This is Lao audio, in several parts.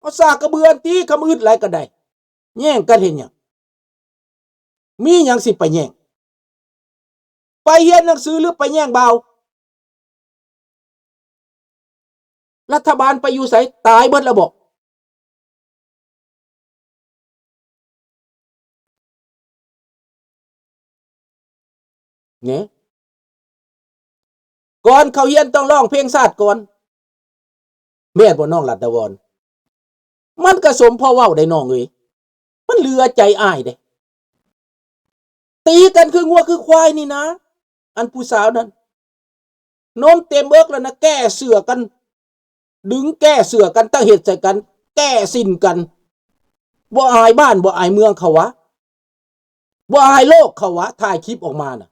ເອົາສາກກະເບືອຕີ ຄຳອຶດຫຼາຍກໍໄດ້ ແຍ່ງກັນເຮັດຫຍັງ? ມີຫຍັງຊິໄປແຍ່ງ? ໄປຮຽນໜັງສື ຫຼື ໄປແຍ່ງບ່າວ? ລັດຖະບານໄປຢູ່ໃສ? ຕາຍເບິດແລ້ວບໍ? ແນ່ ກ່ອນເຂົ້າຮຽນຕ້ອງຮ້ອງເພງຊາດກ່ອນ ແມ່ນບໍ່ນ້ອງລັດດາວອນ? ມັນກະສົມພໍເວົ້າໄດ໋ນ້ອງເອີຍ ມັນເຫຼືອໃຈອ້າຍເດ້. ຕີກັນຄືງົວຄືຄວາຍນີ້ນະ ອັນຜູ້ສາວນັ້ນ ນົມເຕັມເອິກແລ້ວນະ ແກ້ເສື້ອກັນ ດຶງແກ້ເສື້ອກັນ ຕັ້ງເຮັດໃສ່ກັນ ແກ້ສິ້ນກັນ ບໍ່ອາຍບ້ານບໍ່ອາຍເມືອງເຂົາຫວາ? ບໍ່ອາຍໂລກເຂົາຫວາ? ຖ່າຍຄລິບອອກມານະ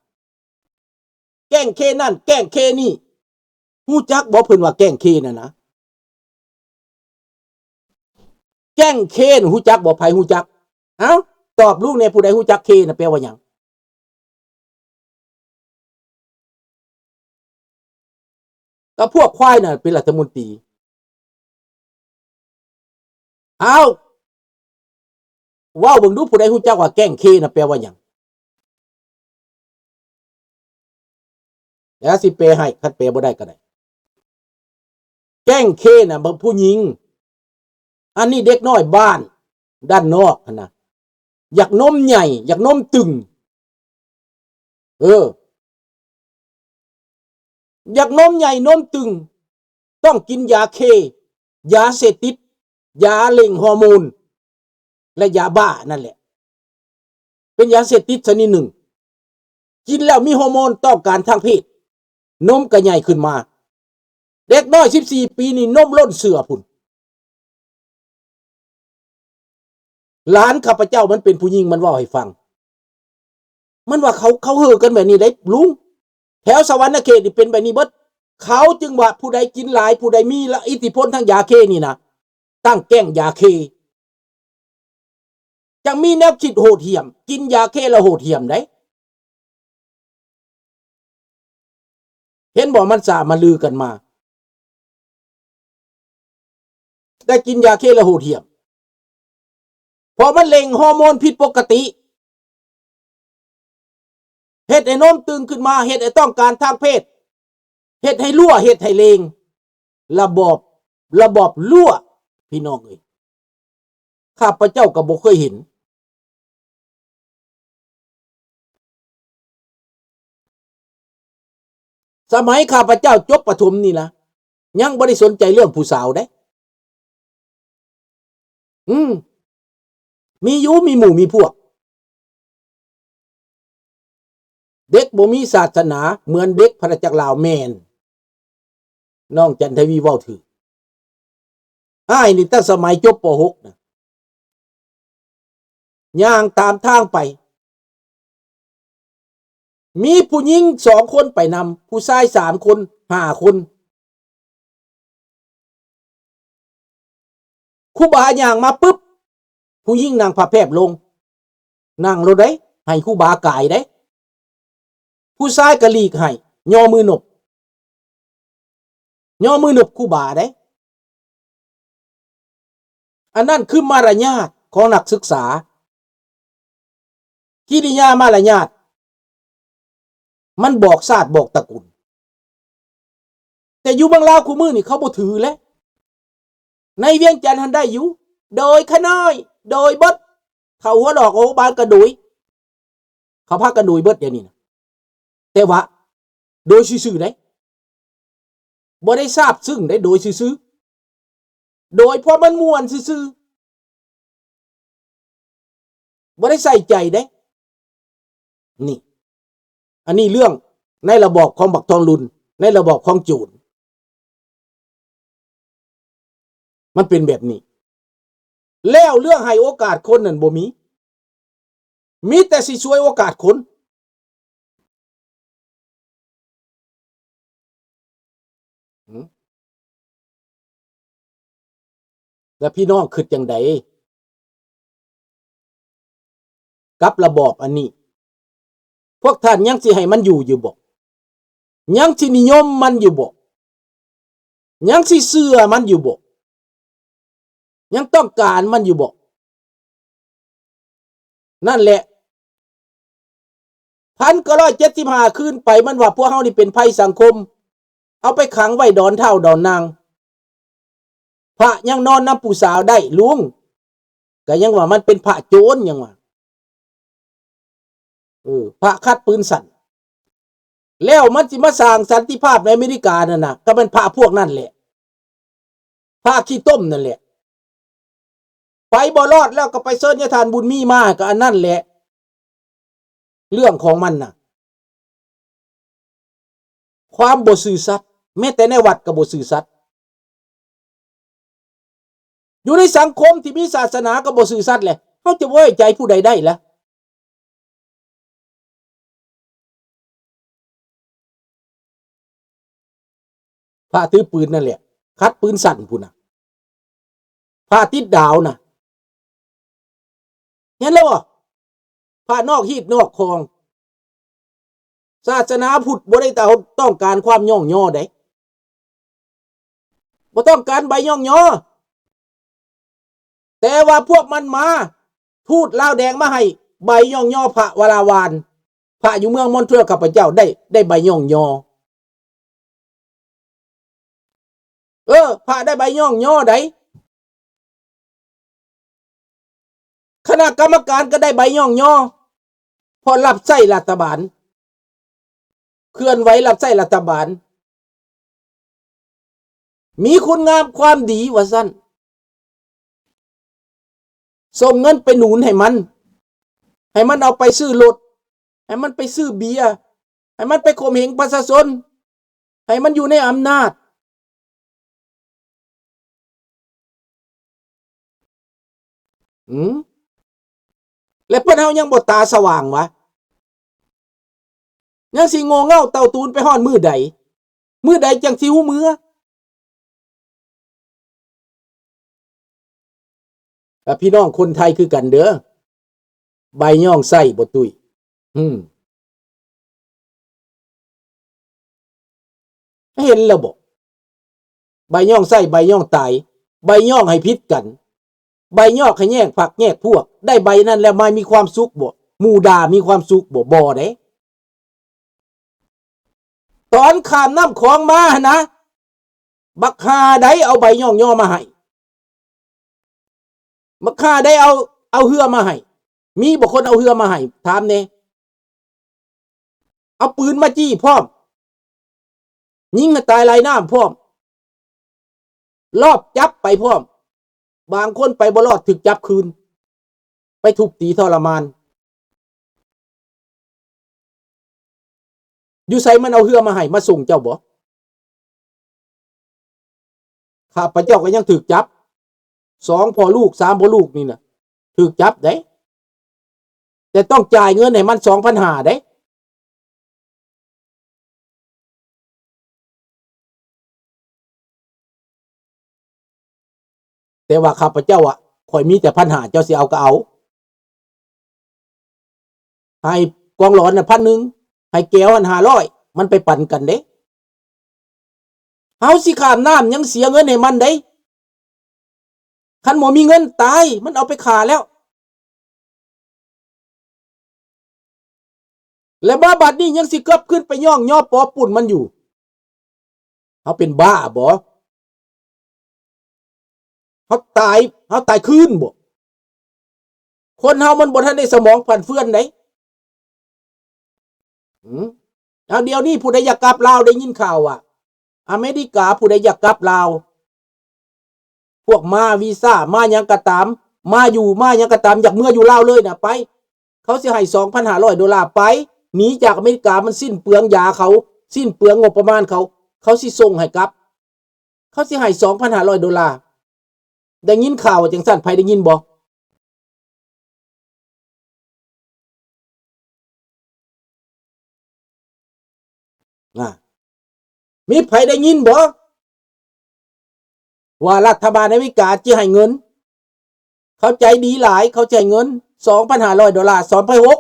ແກ້ງເຄນັ້ນແກ້ງເຄນີ້ ຮູ້ຈັກບໍ່ເພິ່ນວ່າແກ້ງເຄນັ້ນນະ? ແກ້ງເຄນະ ຮູ້ຈັກບໍ່? ໃຜຮູ້ຈັກ? ເອົ້າ ຕອບລຸງແດ່ ຜູ້ໃດຮູ້ຈັກເຄນະ ແປວ່າຫຍັງ? ກໍພວກຄວາຍນະເປັນລັດຖະມົນຕີ. ເອົ້າ ເວົ້າເບິ່ງດູ ຜູ້ໃດຮູ້ຈັກວ່າແກ້ງເຄນະ ແປວ່າຫຍັງ? ແລ້ວຊິແປໃຫ້ ຄັນແປບໍ່ໄດ້ກໍໄດ້. ແກ້ງເຄນະ ຜູ້ຍິງ ອັນນີ້ເດັກນ້ອຍບ້ານດ້ານນອກຫັ້ນນະ ຢາກນົມໃຫຍ່ ຢາກນົມຕຶງ ເອີ ຢາກນົມໃຫຍ່ນົມຕຶງ ຕ້ອງກິນຢາເຄ ຢາເສບຕິດ ຢາເລັ່ງຮໍໂມນ ແລະ ຢາບ້ານັ້ນແຫຼະ ເປັນຢາເສບຕິດຊະນິດໜຶ່ງ ກິນແລ້ວມີຮໍໂມນຕ້ອງການທາງເພດ ນົມກໍໃຫຍ່ຂຶ້ນມາ. ເດັກນ້ອຍສິບສີ່ປີນີ້ນົມລົ້ນເສື້ອພຸ້ນ. ຫຼານຂ້າພະເຈົ້າມັນເປັນຜູ້ຍິງ ມັນເວົ້າໃຫ້ຟັງ ມັນວ່າເຂົາ ເຂົາເຮີກັນແບບນີ້ເດ້ລຸງ ແຖວສະຫວັນນະເຂດນີ້ເປັນແບບນີ້ເບິດ. ເຂົາຈຶ່ງວ່າຜູ້ໃດກິນຫຼາຍ ຜູ້ໃດມີລະ ອິດທິພົນທາງຢາເຄນີ້ນະ ຕັ້ງແກ້ງຢາເຄ ຈັ່ງມີແນວຄິດໂຫດຫ້ຽມ ກິນຢາເຄແລ້ວໂຫດຫ້ຽມໃດ. ເຫັນບໍ່ ມັນສາມາລືກັນມາ ໄດ້ກິນຢາເຄແລ້ວໂຫດຫ້ຽມ ເພາະມັນເລັ່ງຮໍໂມນຜິດປົກກະຕິ ເຮັດໃຫ້ນົມຕຶງຂຶ້ນມາ ເຮັດໃຫ້ຕ້ອງການທາງເພດ ເຮັດໃຫ້ຮົ່ວ ເຮັດໃຫ້ເລັ່ງ ລະບອບ ລະບອບຮົ່ວ ພີ່ນ້ອງເອີຍ ຂ້າພະເຈົ້າກໍບໍ່ເຄີຍເຫັນ. ສະໄໝຂ້າພະເຈົ້າຈົບປະຖົມນີ້ລະ ຍັງບໍ່ໄດ້ສົນໃຈເລື່ອງຜູ້ສາວເດ້. ອືມ ມີຢູ່ ມີໝູ່ມີພວກ. ເດັກບໍ່ມີສາສະໜາເໝືອນເດັກພະນະຈັກລາວ ແມ່ນ ນ້ອງຈັນທະວີເວົ້າຖືກ. ອ້າຍນີ້ຕັ້ງສະໄໝຈົບ ປໍຫົກ ນະ ຍ່າງຕາມທາງໄປ ມີຜູ້ຍິງສອງຄົນໄປນຳ ຜູ້ຊາຍສາມຄົນ ຫ້າຄົນ. ຄູບາຍ່າງມາປຶບ ຜູ້ຍິງນັ່ງຜ້າແພບລົງ ນັ່ງໂລດເດ້ ໃຫ້ຄູບາກາຍເດ້. ຜູ້ຊາຍກໍຫຼີກໃຫ້ ຍໍມືນົບ ຍໍມືນົບຄູບາເດ້. ອັນນັ້ນຄືມາລະຍາດຂອງນັກສຶກສາ ກິລິຍາມາລະຍາດ ມັນບອກຊາດບອກຕະກຸນ. ແຕ່ຢູ່ເມືອງລາວຄູ່ມື້ນີ້ເຂົາບໍ່ຖືແລ້ວ. ໃນວຽງຈັນຫັ້ນໄດ້ຢູ່ ໂດຍຂະນ້ອຍ ໂດຍເບິດ ເຂົາຫົວຫຼອກຫົວບານກະໂດຍ ເຂົາພາກັນໂດຍເບິດດຽວນີ້ນະ. ແຕ່ວ່າໂດຍຊື່ໆເດ້ ບໍ່ໄດ້ຊາບຊຶ້ງເດ້ ໂດຍຊື່ໆ ໂດຍເພາະມັນມ່ວນຊື່ໆ ບໍ່ໄດ້ໃສ່ໃຈເດ້. ນີ້ ອັນນີ້ເລື່ອງໃນລະບອບຂອງບັກທອງລຸນ ໃນລະບອບຂອງໂຈນ ມັນເປັນແບບນີ້. ແລ້ວເລື່ອງໃຫ້ໂອກາດຄົນນັ້ນບໍ່ມີ ມີແຕ່ຊິສວຍໂອກາດຄົນ. ແລ້ວພີ່ນ້ອງຄິດຈັ່ງໃດກັບລະບອບອັນນີ້? ພວກທ່ານຍັງຊິໃຫ້ມັນຢູ່ຢູ່ບໍ່? ຍັງຊິນິຍົມມັນຢູ່ບໍ່? ຍັງຊິເຊື່ອມັນຢູ່ບໍ່? ຍັງຕ້ອງການມັນຢູ່ບໍ່? ນັ້ນແຫຼະ ພັນເກົ້າຮ້ອຍເຈັດສິບຫ້າ ຄືນໄປ ມັນວ່າພວກເຮົານີ້ເປັນໄພສັງຄົມ ເອົາໄປຂັງໄວ້ດອນທ້າວດອນນາງ ພະຍັງນອນນຳຜູ້ສາວໄດ້ ລຸງ ກະຍັງວ່າມັນເປັນພະໂຈນ ຍັງວ່າ ເອີ ພະຂັດປືນສັ້ນ ແລ້ວມັນຊິມາສ້າງສັນຕິພາບໃນອາເມລິການັ້ນນະ ກະແມ່ນພະພວກນັ້ນແຫຼະ ພະຂີ້ຕົມນັ້ນແຫຼະ ໄປບໍ່ລອດແລ້ວກໍໄປເຊີນຍາທ່ານບຸນມີມາ ກໍອັນນັ້ນແຫຼະ ເລື່ອງຂອງມັນນະ ຄວາມບໍ່ຊື່ສັດ ແມ້ແຕ່ໃນວັດກໍບໍ່ຊື່ສັດ ຢູ່ໃນສັງຄົມທີ່ມີສາສະໜາກໍບໍ່ຊື່ສັດແຫຼະ ເຮົາຈະໄວ້ໃຈຜູ້ໃດໄດ້ລະ? ພະຖືປືນນັ້ນແຫຼະ ຂັດປືນສັ້ນພຸ້ນນະ ພະຕິດດາວນະ ເຫັນແລ້ວບໍ່? ພະນອກຮີດນອກຄອງ ສາສະໜາພຸດບໍ່ໄດ້ຕ້ອງການຄວາມຍ້ອງຍໍໃດ ບໍ່ຕ້ອງການໃບຍ້ອງຍໍ ແຕ່ວ່າພວກມັນມາ ທູດລາວແດງມາໃຫ້ໃບຍ້ອງຍໍພະວະລາວານ ພະຢູ່ເມືອງມອນທຣີອາລ ຂ້າພະເຈົ້າໄດ້ ໄດ້ໃບຍ້ອງຍໍ ເອີ ພະໄດ້ໃບຍ້ອງຍໍໃດ ຄະນະກຳມະການກໍໄດ້ໃບຍ້ອງຍໍ ເພາະຮັບໃຊ້ລັດຖະບານ ເຄື່ອນໄຫວຮັບໃຊ້ລັດຖະບານ ມີຄຸນງາມຄວາມດີວ່າຊັ້ນ ສົ່ງເງິນໄປໜູນໃຫ້ມັນ ໃຫ້ມັນເອົາໄປຊື້ລົດ ໃຫ້ມັນໄປຊື້ເບຍ ໃຫ້ມັນໄປຂົ່ມເຫງປະຊາຊົນ ໃຫ້ມັນຢູ່ໃນອຳນາດ ອືມ ແລະ ເພິ່ນເຮົາຍັງບໍ່ຕາສະຫວ່າງວະ ຍັງຊິໂງ່ເຫງົ້າເຕົ້າຕູນໄປຮອດມື້ໃດ? ມື້ໃດຈັ່ງຊິຮູ້ເມືອ? ແລະ ພີ່ນ້ອງຄົນໄທຄືກັນເດີ ໃບຍ້ອງໃຊ້ບໍ່ຕຸ້ຍ ອືມ ເຫັນແລ້ວບໍ່? ໃບຍ້ອງໃຊ້ ໃບຍ້ອງຕາຍ ໃບຍ້ອງໃຫ້ຜິດກັນ ໃບຍ້ອງໃຫ້ແຍກພັກແຍກພວກ ໄດ້ໃບນັ້ນແລ້ວມາມີຄວາມສຸກບໍ່? ໝູ່ດ່າມີຄວາມສຸກບໍ່? ບໍ່ເດ້. ຕອນຂ້າມນ້ຳຂອງມາຫັ້ນນະ ບັກຫ່າໃດເອົາໃບຍ້ອງຍໍມາໃຫ້? ບັກຫ່າໃດເອົາ ເອົາເຮືອມາໃຫ້? ມີບໍ່ຄົນເອົາເຮືອມາໃຫ້? ຖາມແດ່. ເອົາປືນມາຈີ້ພ້ອມ ຍິງໃຫ້ຕາຍລອຍນ້ຳພ້ອມ ລອບຈັບໄປພ້ອມ ບາງຄົນໄປບໍ່ລອດຖືກຈັບຄືນ ໄປທຸບຕີທໍລະມານ. ຢູ່ໃສມັນເອົາເຮືອມາໃຫ້ ມາສົ່ງເຈົ້າບໍ່? ຂ້າພະເຈົ້າກໍຍັງຖືກຈັບ ສອງພໍ່ລູກ ສາມພໍ່ລູກນີ້ນະ ຖືກຈັບເດ້ ແຕ່ຕ້ອງຈ່າຍເງິນໃຫ້ມັນສອງພັນຫ້າເດ້. ແຕ່ວ່າຂ້າພະເຈົ້າອະ ຂ້ອຍມີແຕ່ພັນຫ້າ ເຈົ້າຊິເອົາກໍເອົາ. ໃຫ້ກອງຫຼອນນະພັນໜຶ່ງ ໃຫ້ແກ້ວຫັ້ນຫ້າຮ້ອຍ ມັນໄປປັນກັນເດ້. ເຮົາຊິຂ້າມນ້ຳຍັງເສຍເງິນໃຫ້ມັນເດ້. ຄັນບໍ່ມີເງິນຕາຍ ມັນເອົາໄປຂ້າແລ້ວ. ແລະມາບັດນີ້ຍັງຊິກັບຄືນໄປຍ້ອງຍໍປໍປຸ້ນມັນຢູ່. ເຮົາເປັນບ້າບໍ? ເຮົາຕາຍ ເຮົາຕາຍຄືນບໍ? ຄົນເຮົາມັນບໍ່ທັນໄດ້ສະໝອງຟັ່ນເຟືອນໃດ. ອືມ ເອົາ ດຽວນີ້ຜູ້ໃດຢາກກັບລາວ ໄດ້ຍິນຂ່າວວ່າ ອາເມລິກາ ຜູ້ໃດຢາກກັບລາວ ພວກມາວີຊາ ມາຫຍັງກໍຕາມ ມາຢູ່ ມາຫຍັງກໍຕາມ ຢາກເມືອຢູ່ລາວເລີຍນະ ໄປ ເຂົາຊິໃຫ້ສອງພັນຫ້າຮ້ອຍໂດລາ ໄປ ໜີຈາກອາເມລິກາ ມັນສິ້ນເປືອງຢາເຂົາ ສິ້ນເປືອງງົບປະມານເຂົາ ເຂົາຊິສົ່ງໃຫ້ກັບ ເຂົາຊິໃຫ້ສອງພັນຫ້າຮ້ອຍໂດລາ. ໄດ້ຍິນຂ່າວວ່າຈັ່ງຊັ້ນ ໃຜໄດ້ຍິນບໍ່? ນະ ມີໃຜໄດ້ຍິນບໍ່ ວ່າລັດຖະບານອາເມລິກາຊິໃຫ້ເງິນ? ເຂົາໃຈດີຫຼາຍ ເຂົາໃຈເງິນສອງພັນຫ້າຮ້ອຍໂດລາ ສອງພັນຫົກ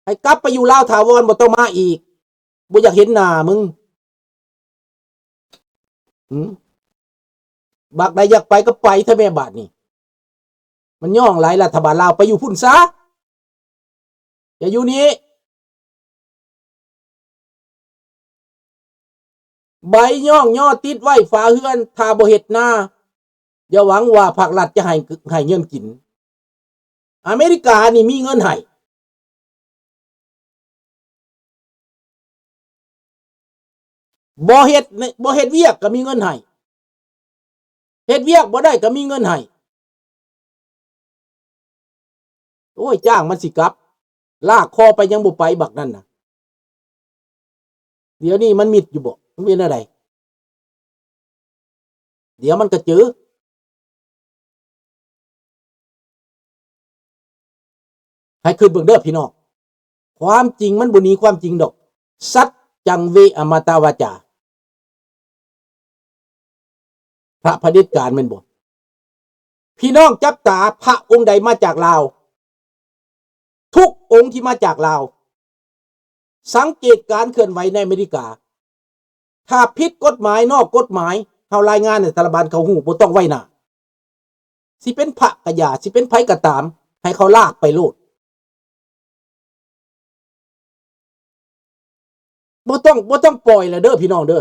ໃຫ້ກັບໄປຢູ່ລາວຖາວອນ ບໍ່ຕ້ອງມາອີກ ບໍ່ຢາກເຫັນໜ້າມຶງ. ຫືມ? ບັກໃດຢາກໄປກໍໄປເຖາະແມ່ບາດນີ້. ມັນຍ້ອງຫຼາຍລັດຖະບານລາວ ໄປຢູ່ພຸ້ນຊະ ຢ່າຢູ່ນີ້. ໃບຍ້ອງຍໍຕິດໄວ້ຝາເຮືອນ ຖ້າບໍ່ເຮັດນາ ຢ່າຫວັງວ່າພາກລັດຈະໃຫ້ ໃຫ້ເງິນກິນ. ອາເມລິການີ້ມີເງິນໃຫ້. ບໍ່ເຮັດ ບໍ່ເຮັດວຽກກໍມີເງິນໃຫ້, ເຮັດວຽກບໍ່ໄດ້ກໍມີເງິນໃຫ້. ໂອ້ຍ ຈ້າງມັນຊິກັບ ລາກຄໍໄປຍັງບໍ່ໄປບັກນັ້ນນະ. ດຽວນີ້ມັນມິດຢູ່ບໍ່? ມັນເປັນແນວໃດ? ດຽວມັນກໍເຈີ. ໃຫ້ຄິດເບິ່ງເດີພີ່ນ້ອງ, ຄວາມຈິງມັນບໍ່ໜີຄວາມຈິງດອກ. ສັດຈັງເວອະມະຕະວາຈາ ພະຜະເດັດການແມ່ນບໍ່? ພີ່ນ້ອງຈັບຕາພະອົງໃດມາຈາກລາວ? ທຸກອົງທີ່ມາຈາກລາວ ສັງເກດການເຄື່ອນໄຫວໃນອາເມລິກາ ຖ້າຜິດກົດໝາຍ ນອກກົດໝາຍ ເຮົາລາຍງານໃຫ້ສາລະບັນເຂົາຮູ້ ບໍ່ຕ້ອງໄວ້ໜ້າ. ຊິເປັນພະກະຢ່າ ຊິເປັນໃຜກໍຕາມ ໃຫ້ເຂົາລາກໄປໂລດ. ບໍ່ຕ້ອງ ບໍ່ຕ້ອງປ່ອຍລະເດີພີ່ນ້ອງເດີ.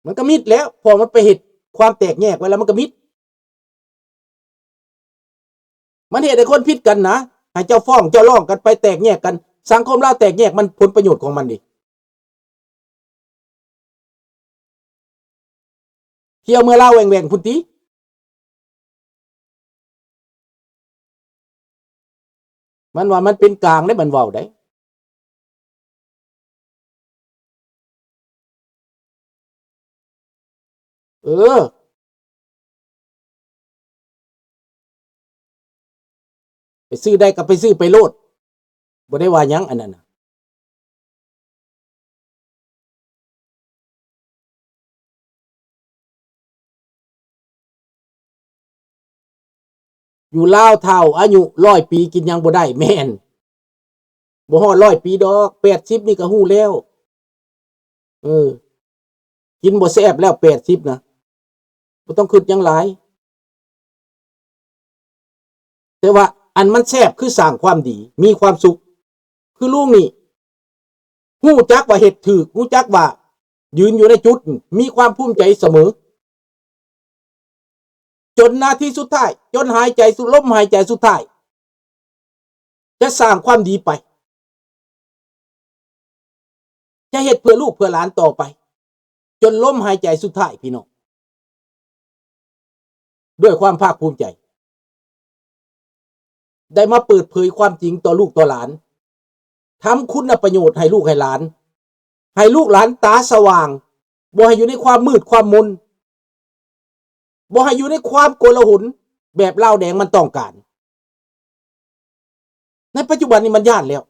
ມັນກໍມິດແລ້ວ ເພາະມັນໄປເຮັດຄວາມແຕກແຍກໄວ້ແລ້ວ ມັນກໍມິດ. ມັນເຮັດໃຫ້ຄົນຜິດກັນນະ ໃຫ້ເຈົ້າຟ້ອງເຈົ້າຮ້ອງກັນໄປ ແຕກແຍກກັນ. ສັງຄົມລາວແຕກແຍກ ມັນຜົນປະໂຫຍດຂອງມັນເດ. ທ່ຽວເມືອລາວແຫວ່ງໆພຸ້ນຕິ. ມັນວ່າມັນເປັນກາງເດ້ ມັນເວົ້າໄດ. ເອີ ໄປຊື້ໄດ້ກໍໄປຊື້ໄປໂລດ ບໍ່ໄດ້ວ່າຫຍັງອັນນັ້ນນະ. ຢູ່ລາວເຖົ້າ ອາຍຸຮ້ອຍປີ ກິນຫຍັງບໍ່ໄດ້. ແມ່ນ ບໍ່ຮອດຮ້ອຍປີດອກ ແປດສິບນີ້ກໍຮູ້ແລ້ວ. ເອີ ກິນບໍ່ແຊບແລ້ວ ແປດສິບນະ ບໍ່ຕ້ອງຄິດຫຍັງຫຼາຍ. ແຕ່ວ່າອັນມັນແຊບຄືສ້າງຄວາມດີ ມີຄວາມສຸກ. ຄືລຸງນີ້ ຮູ້ຈັກວ່າເຮັດຖືກ ຮູ້ຈັກວ່າຢືນຢູ່ໃນຈຸດ ມີຄວາມພູມໃຈສະເໝີ ຈົນນາທີສຸດທ້າຍ ຈົນຫາຍໃຈສຸດ ລົມຫາຍໃຈສຸດທ້າຍ ຈະສ້າງຄວາມດີໄປ ຈະເຮັດເພື່ອລູກເພື່ອຫຼານຕໍ່ໄປ ຈົນລົມຫາຍໃຈສຸດທ້າຍ ພີ່ນ້ອງ. ດ້ວຍຄວາມພາກພູມໃຈ ໄດ້ມາເປີດເຜີຍຄວາມຈິງຕໍ່ລູກຕໍ່ຫຼານ, ທຳຄຸນນະປະໂຫຍດໃຫ້ລູກໃຫ້ຫຼານ, ໃຫ້ລູກຫຼານຕາສະຫວ່າງ, ບໍ່ໃຫ້ຢູ່ໃນຄວາມມືດຄວາມມົນ, ບໍ່ໃຫ້ຢູ່ໃນຄວາມໂກລາຫົນແບບລາວແດງມັນຕ້ອງການ. ໃນປັດຈຸບັນນີ້ມັນຢ້ານແລ້ວ.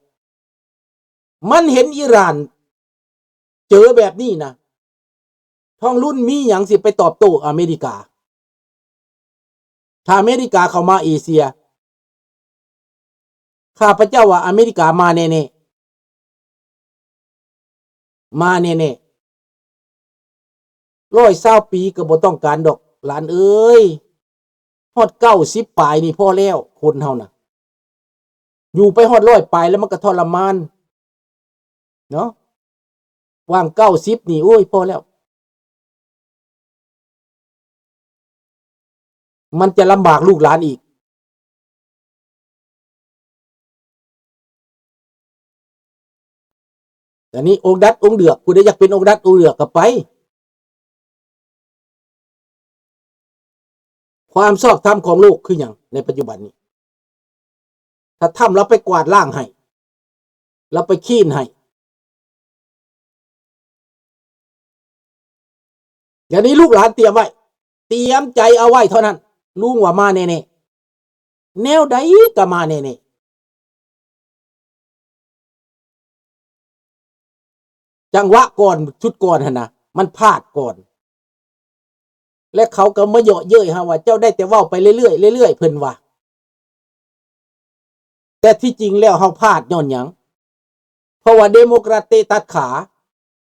ມັນເຫັນອີຣານເຈີແບບນີ້ນະ, ທອງລຸນມີຫຍັງຊິໄປຕອບໂຕ້ອາເມລິກາ? ຖ້າອາເມລິກາເຂົ້າມາເອເຊຍ, ຂ້າພະເຈົ້າວ່າອາເມລິກາມາແນ່ໆ. ມາແນ່ໆ. ຮ້ອຍຊາວປີກໍບໍ່ຕ້ອງການດອກຫຼານເອີຍ, ຮອດເກົ້າສິບປາຍນີ້ພໍແລ້ວ. ຄົນເຮົານະ ຢູ່ໄປຮອດຮ້ອຍປາຍແລ້ວມັນກໍທໍລະມານເນາະ, ຫວ່າງເກົ້າສິບນີ້ ໂອ້ຍ ພໍແລ້ວ. ມັນຈະລຳບາກລູກຫຼານອີກ. ອັນນີ້ອົງດັດອົງເດືອກ, ຜູ້ໃດຢາກເປັນອົງດັດອົງເດືອກກໍໄປ. ຄວາມຊອບທຳຂອງໂລກຄືຫຍັງໃນປັດຈຸບັນນີ້? ຖ້າທຳລາວໄປກວາດລ້າງໃຫ້, ລາວໄປຄລີນໃຫ້. ດຽວນີ້ລູກຫຼານຕຽມໄວ້, ຕຽມໃຈເອົາໄວ້ເທົ່ານັ້ນ, ລຸງວ່າມາແນ່ໆ. ແນວໃດກໍມາແນ່ໆ. ຈັງຫວະກ່ອນ ຊຸດກ່ອນຫັ້ນນະ ມັນພາດກ່ອນ ແລະ ເຂົາກໍມາເຍາະເຍີ້ຍເຮົາວ່າ ເຈົ້າໄດ້ແຕ່ເວົ້າໄປເລື້ອຍໆ ເລື້ອຍໆ ເພິ່ນວ່າ. ແຕ່ທີ່ຈິງແລ້ວເຮົາພາດຍ້ອນຫຍັງ? ເພາະວ່າເດໂມແຄຣດເຕະຕັດຂາ,